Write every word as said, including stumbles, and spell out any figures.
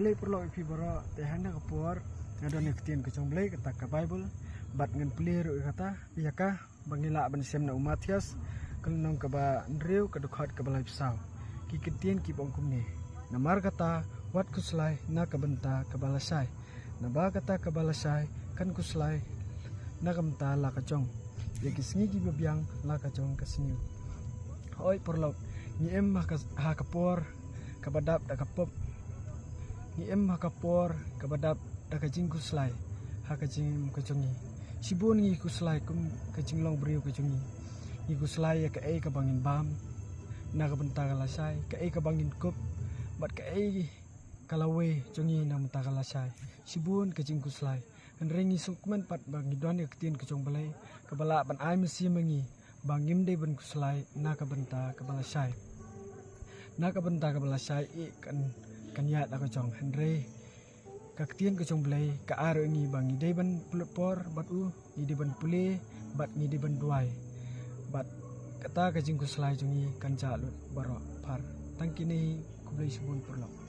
Khublei paralok ïa phi baroh, te ha kane ka por nga don ïa ka ktien ka jong U Blei, kata ka Baibl, bad ngan pule ruh ïa kata, ïa ka ba ngi lah ban shem na u Mathaios, ka lynnong kaba hynriew, ka dkhot kaba laiphew saw. Ki ktien kiba ong kumne: Namar kata, wat khuslai na ka bynta kaba lashai, naba kata kaba lashai kan khuslai na ka bynta la ka jong ïa ki sngi kiba biang la ka jong ka sniew. Hooid paralok, ngi im ha ka, ha ka por kaba dap da ka pop. Ngi im ha ka por kaba dap da ka jingkhuslai ha ka jingim ka jong ngi. Shibun ngi khuslai kum ka jinglong briew ka jong ngi. Ngi khuslai ïa kaei kaba ngin bam na ka bynta ka lashai, kaei kaba ngin kup, bad kaei ka lawei jong ngi na ka bynta ka lashai. Shibun ka jingkhuslai. Hynrei ngi sngewkmen pat ba ngi don ïa ka ktien ka jong U Blei kaba lah ban ai mynsiem ïa ngi ba ngim dei ban khuslai na ka bynta kaba lashai. Na ka bynta kaba lashai, eh, kan, kan ïaid la ka jong, hynrei ka ktien ka jong U Blei ka ai ruh ïa ngi ba ngi dei ban pynlut por bad u, ngi dei ban pule, bad ngi dei ban duwai. Bad kata ka jingkhuslai jong ngi kan jah lut baroh phar. Tang kine hi, khublei shibun paralok.